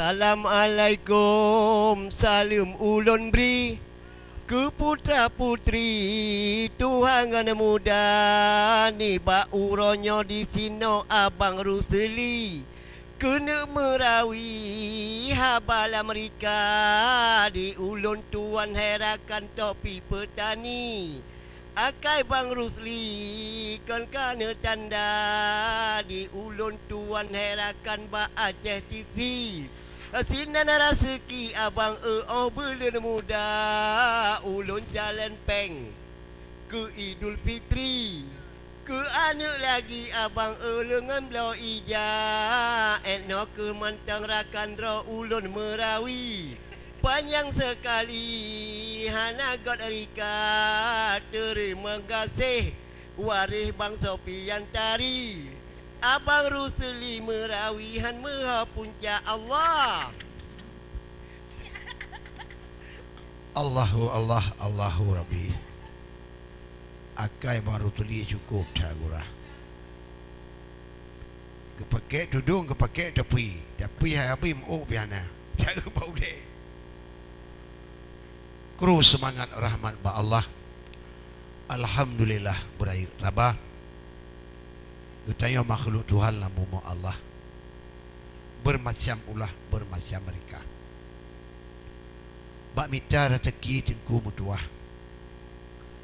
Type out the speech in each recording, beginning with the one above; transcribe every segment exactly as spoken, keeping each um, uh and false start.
Assalamualaikum, saleuem ulôn bri keu putra-putri tuha ngon muda nibak uroe nyoe disinoe Abang Rusli keuneuk meurawi haba lam rika di ulôn tuan hai rakan topi peutani. Akai Bang Rusli kon ka neutanda di ulôn tuan hai rakan bak Aceh T V. Sinan raseuki abang eu óh buleuen muda ulôn jalén péng keu Idul Fitri. Keu aneuk lagi abang eu leungon bloe ija, étnoe keu mantong rakan droe ulôn meurawi. Panyang seukali hana göt rika, teurimong gaséh waréh Bang Sopian Tari. Abang Rusli meurawi han meuho puncak Allah. Allahu Allah, Allahu Rabbi. Akai Bang Rusli cukôp that gurah. Geupakék tudong, geupakék tapi, tapi hai abri meu-ôk pih hana. Cara bak udeb. Kru seumangat rahmat bak Allah. Alhamdulillah beurayeuk saba. Geutanyoe makhluk Tuhan lam bumoe Allah. Beureumacam ulah, beureumacam rika. Bak mita raseuki teungku meutuwah.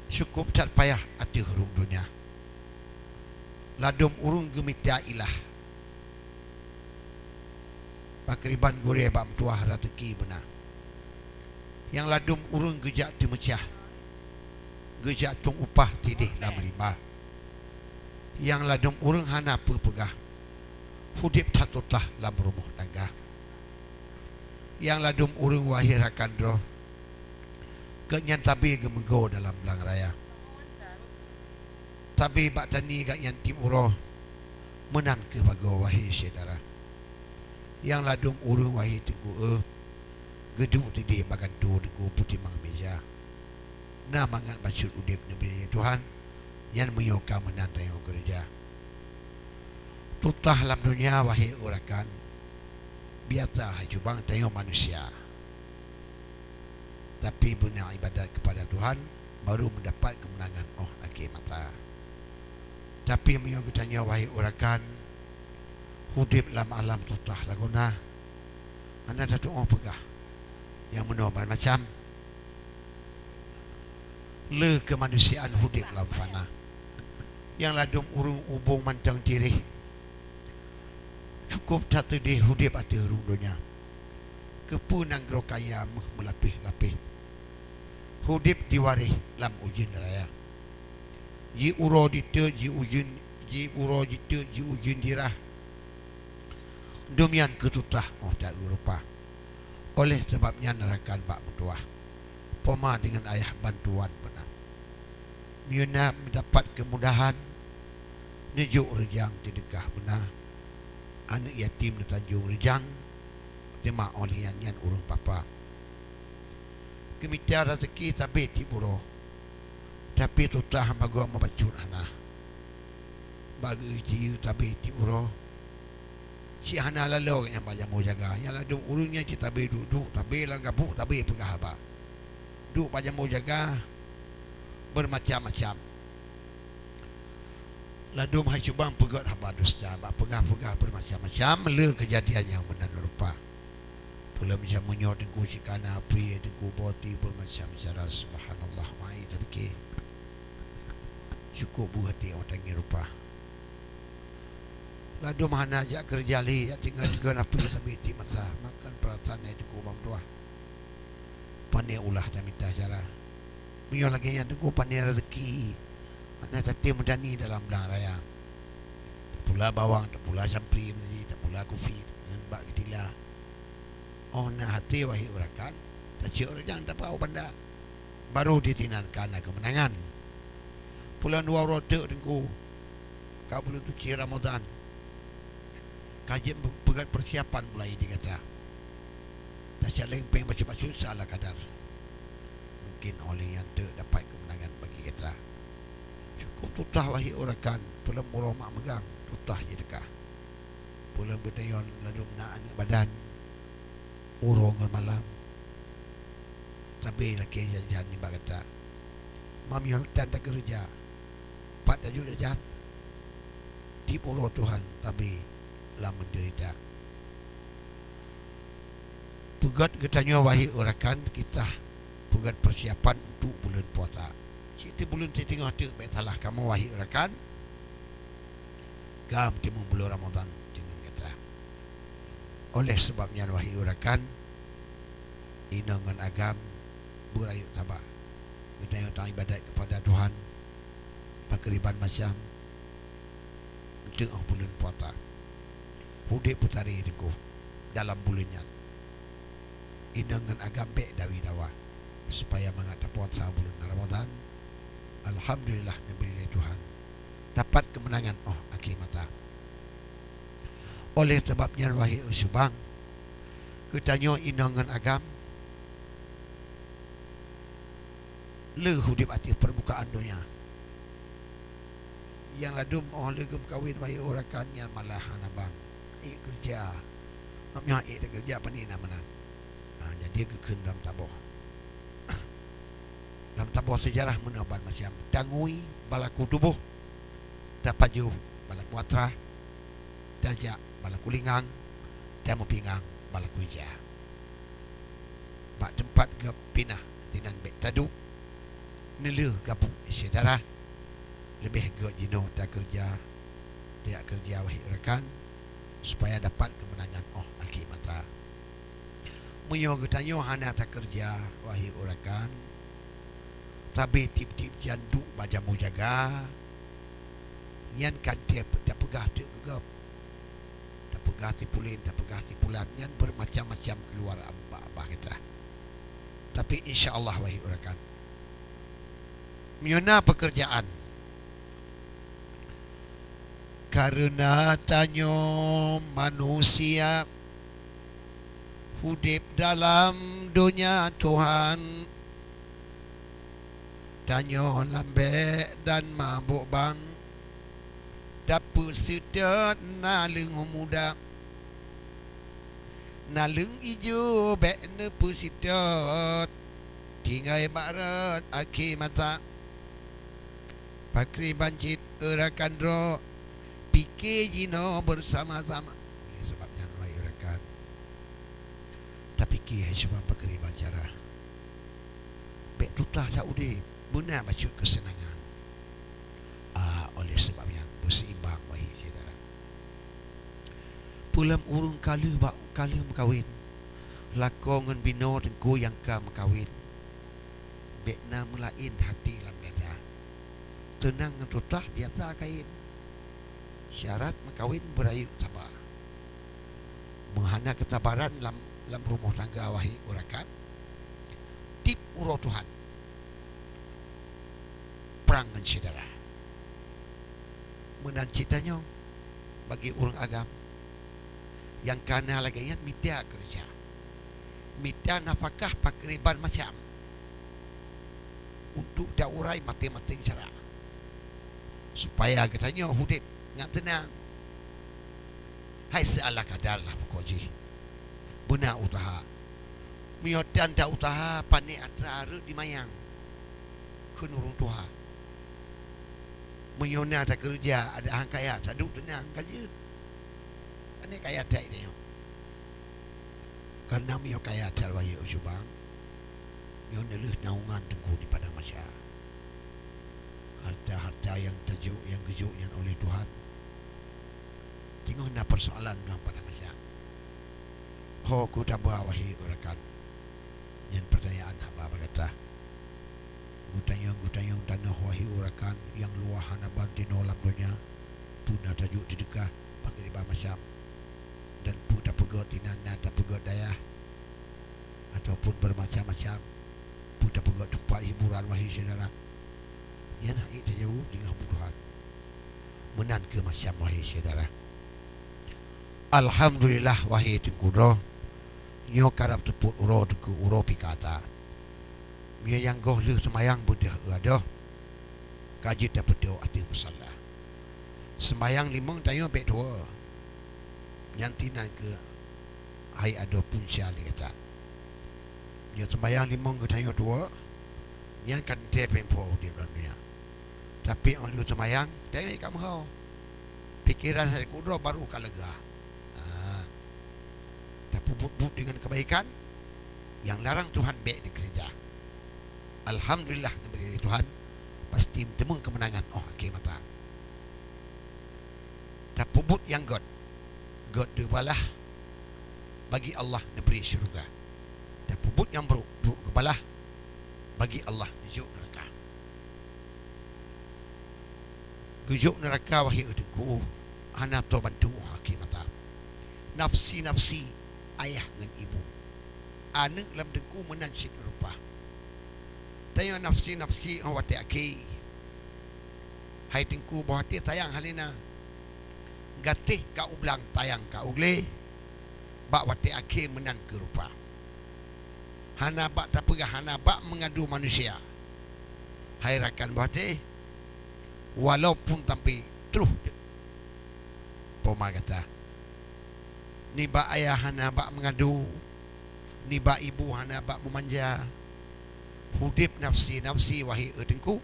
Cukôp that payah ateueh rhueng donya. Ladôm ureuëng geumita ilah. Pakriban gurée bak meutuwah raseuki beuna. Nyang ladôm ureuëng geujak teumeucah, geujak tueng upah sideh lam rimba. Nyang ladôm ureuëng hana peue peugah, udeb that tutah lam rumoh tangga. Nyang ladôm ureuëng wahé rakan droe, gobnyan sabe geumeugo dalam blang raya. Sabe bak tani gobnyan tieb uroe, meunan kheueh bagoe wahé syedara. Nyang ladôm ureuëng wahé teungku eu, geuduek sideh bak gantoe teungku peutimang meuja. Na mangat bacut udeb neubri lé Tuhan, nyan meunyoe ka meunan tanyoe keureuja. Tutah lam donya wahé urakan, biasa hai cubang tanyoe manusia. Tapi beuna ibadat keupada Tuhan, baru meudapat keumeunangan óh akhé masa. Tapi meunyoe geutanyoe wahé urakan, udeb lam alam tutah lagoena, hana tatuoh peugah nyang meunoe ban macam. Le keumanusiaan udeb lam fana. Nyang ladôm ureuëng ubông mantong tiréh. Cukôp that teudeh udeb ateueh rhueng donya. Keupeue nanggroe kaya méuh meulapéh-lapéh? Udeb diwaréh lam ujeuen raya. Ji uroe jiteuk ji ujeuen, ji uroe jiteuk ji ujeuen jirah. Dum nyan keu tutah óh ta-eu rupa. Oleh sabab nyan rakan bak meutuwah, poma deungon ayah bantuan beuna. Meunyoe na meudapat keumudahan, neujok reujang teudeukah beuna. Aneuëk yatim neutanjong reujang, teuma óh lheueh nyan ureuëng papa. Geumita raseuki sabe tieb uroe, tapi tutah bagoe meubacut hana. Bak geu-eu jiyue sabe tieb uroe, cit hana laloe nyang bak jamoe jaga. Nyang ladôm ureuëng nyan cit sabe duek-duek, sabe lam gabuk, sabe peugah haba. Duek bak jamoe jaga, beumacam-macam. Ladôm hai cubang peugét haba dusta, bak peugah-peugah beumacam-macam le keujadian nyang meunan rupa. Peulom jameun nyoe teungku cit kana apui, teungku boti beumacam cara, subhanallah, mai tapike. Cukôp beuh até watée ngieng rupa. Ladôm hana jak keureuja lé, jak tinggai-tinggai apui, tapi tieb masa, makan peurasaan hai teungku bang tuah. Pane ulah tamita cara. Meunyoe lagée nyan teungku pane raseuki, makna tatem meudani dalam blang raya. Tapula bawang, tapula campli meunyoe, tapula kufi ngon bak geutila. Óh na até wahé urakan, tacok reujang taba u banda. Baru disinan ka na keumeunangan. Pulan dua uroe teuk teungku, ka buleuen suci Ramadhan. Ka jeuet peugét peusiapan mulai di gata. Tasaléng péng bacut-bacut seala kadar. Mungkin óh lheueh nyan teuk dapat keumeunangan bagi gata. Cukôp tutah wahé urakan, peulom uroe mak meugang, tutah jideuka. Peulom geutanyoe ladôm na aneuëk badan. uroe ngon malam, sabe lakée jajan nibak gata. Meunyoe tan takeureuja, pat tajok jajan? Tiep uroe Tuhan sabe lam meudeurita. Peugét geutanyoe, wahé rakan, kita peugét peusiapan untuk buleuen puasa. Cit buleuen siteungoh teuk bék salah kamoe, wahé rakan. Gam timun buleuen Ramadhan deungon gata. Oleh sabab nyan, wahé rakan, inong ngon agam, beurayeuk saba. Geutanyoe taibadat kepada Tuhan pakriban macam teungoh buleuen puasa. Udeb peutaré teungku dalam buleuen nyan. Inong ngon agam bék dawi dawa, supaya mangat tapuasa buleuen Ramadhan. Alhamdulillah, neubri lé Tuhan dapat keumeunangan óh akhé masa. Oleh sabab nyan, wahé subang, geutanyoe inong ngon agam, le udeb ateueh peurmukaan donya. Nyang ladum óh lheueh geumeukawen, wahé rakan, nyan malah hana ban. Ék keureuja. Meunyoe ék takeureuja, pane na meunan. Ha, jadi geukheun lam saboh. Lam saboh seujarah meunoe ban macam, tangui balaku tuboh, tapajoh balaku atra, tajak balaku lingang, tameupingang balaku ija. Bak teumpat geuh pinah dinan bék taduek, neulheueh gabuk syedara, leubeh gét jinoe takeureuja, tajak keureuja, wahé rakan, supaya dapat keumeunangan óh akhé masa. Meunyoe geutanyoe hana takeureuja, wahé rakan, sabe tiep-tiep jan duek bak jambu jaga, nyan kan tiep tapeugah teuk keu gob. Tapeugah si pulen, tapeugah si pulan, nyan beumacam-macam keuluar bak babah gata. Tapi insya Allah, wahé rakan, meunyoe na peukeurjaan, kareuna tanyoe manusia udeb dalam donya Tuhan, tanyoe lambek dan mabök bang, tapeuseutôt naleueng muda, naleueng ijo bék neupeuseutôt, tinggai bak rot akhé masa. Pakriban cit rakan droe, pike jinoe beusama-sama. Oleh sabab nyan, wahé rakan, tapike hai subang pakriban cara bék tutah that udeb, beuna bacut keuseunangan. Ah, oleh sabab nyan, beuseimbang, wahé syedara. Peue lom ureuëng ka lheueh bak, ka lheueh meukawen, lakoe ngon binoe teungku nyang ka meukawen, bék na meulaén hati lam dada. Teunang ngon tutah biasa kayém. Syarat meukawen beurayeuk saba. Meuhana keusabaran lam, lam rumoh tangga, wahé rakan, tiep uroe Tuhan prang ngon syedara. Meunan cit tanyoe bagi ureuëng agam nyang ka na lagée nyan, mita keureuja, mita nafakah pakriban macam untuk taurai maté-maté cara, supaya geutanyoe udeb ngon teunang. Hai seuala kadar lah pokok jih. Beuna useuha. Meunyoe tan ta useuha, pané atra rot di manyang kheun ureuëng tuha. Meunyoe na takeureuja, adak han kaya, taduek teunang ka jeuet. Aneuk kaya that nyoe. Kareuna meunyoe kaya that, wahé subang, nyoe neulheueh naungan teungku di padang mahsyar. Harta-harta nyang tajok, nyang geujok nyan oleh Tuhan, teungoh na peusoalan lam padang mahsyar. Ho keu taba, wahé rakan? Nyan peutanyaan haba bak gata. Geutanyong-geutanyong tanoh, wahé rakan, nyang luwah hana ban tinoe lam donya, peue na tajok teudeukah pakriban macam, dan peue tapeugét inan na tapeugét dayah, ataupun beumacam-macam, peue tapeugét teumpat hiburan, wahé syedara. Nyan hana tajaweueb teungoh budohan. Meunan keuh macam, wahé syedara. Alhamdulillah, wahé teungku droe, nyoe karab teupot uroe teungku, uroe pih ka ata. Meunyoe nyang goh lheueh seumayang beudôh adoh, ka jeuet tapeutôk ateueh musala. Seumayang limong tanyoe bék tuwoe, nyan tinan keuh hai adoe punca lé gata. Nyoe seumayang limong geutanyoe tuwoe, nyan ka teuntée peuet ploh udeb lam donya. Tapi óh lheueh seumayang, tanyoe ka meuho. Pikeran hai keudroe barô ka leuga. Ah. Tapeubuet-buet deungon keubaikan, nyang larang Tuhan bék dikeureuja. Alhamdulillah, neubri Tuhan, pasti meuteumé keumeunangan óh akhé masa. Tapeubuet nyang gét, gét geubalah, bagi Allah neubri syeuruga. Tapeubuet nyang brôk, brôk geubalah, bagi Allah neujok neuraka. Geujok neuraka, wahé Teungku, hana toe bantu óh akhé masa. Nafsi-nafsi ayah ngon ibu, aneuëk lam teungku meunan cit rupa. Tanyoe nafsi-nafsi óh watée akhé. Hai Teungku, boh até sayang haleuna. Gaséh ka u blang, sayang ka u glé. Bak watée akhé meunan keuh rupa. Hana bak tapeugah, hana bak meungadu manusia. Hai rakan boh até, walaupun sampai troh poma gata, nibak ayah hana bak meungadu, nibak ibu hana bak meumanja. Udeb nafsi-nafsi, wahé Teungku,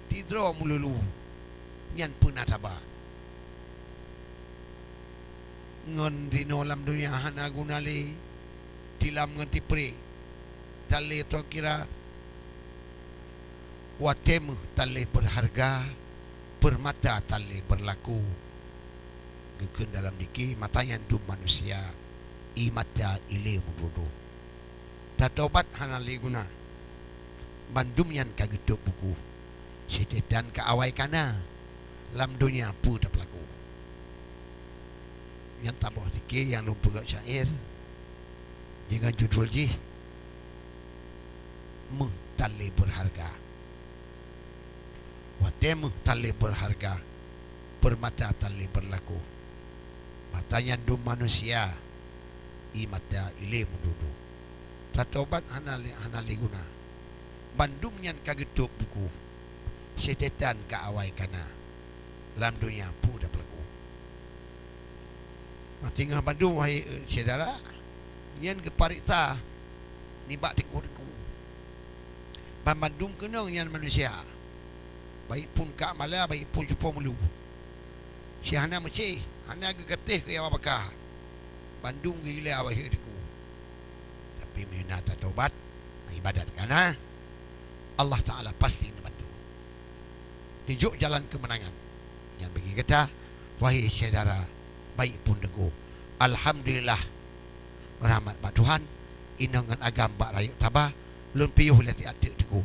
sidroe meululu, nyan peue na taba. Ngon dinoe lam donya hana guna lé, tilam ngon tipreh, tan lé toe kira. Watée méuh tan lé beurharga, peurmata tan lé beurlaku. Geukheun dalam dike, mata nyan dum manusia, ie mata ilée meudroe-droe. Tatobat hana lé guna, bandum nyan ka geutôb buku. Sitetan ka awai kana, lam donya peue tapeulaku. Nyan saboh dike nyang lôn peugét syair deungon judul jih Méuh Tan Lé Beurharga. Watée méuh tan lé beurharga, peurmata tan lé beurlaku. Mata nyan dum manusia, ie mata ilée meudroe-droe. Tatobat hana lé, hana lé guna, bandum nyan ka geutôb buku. Sitetan ka awai kana, lam donya peue tapeulaku. Meuteungoh bandum, wahé syedara, nyan geupareksa nibak teungku-teungku. Banmandum keunong nyan manusia, baik pun kak mala, baik pun cupo meulu. Si hana meucéh, hana geugaséh keu Yawa baka, bandum geuilée awai teungku. Tapi meunyoe na tatobat, ibadat kana, Allah Taala pasti neubantu. Neujok jalan keumeunangan nyan bagi gata, wahé syedara, baik pun teungku. Alhamdulillah, rahmat bak Tuhan, inong ngon agam bak rayeuk saba, lôn piôh lé siat teuk teungku.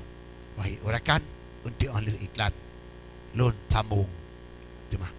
Wahé rakan, eunteuk óh lheueh iklan, lôn sambông teuma.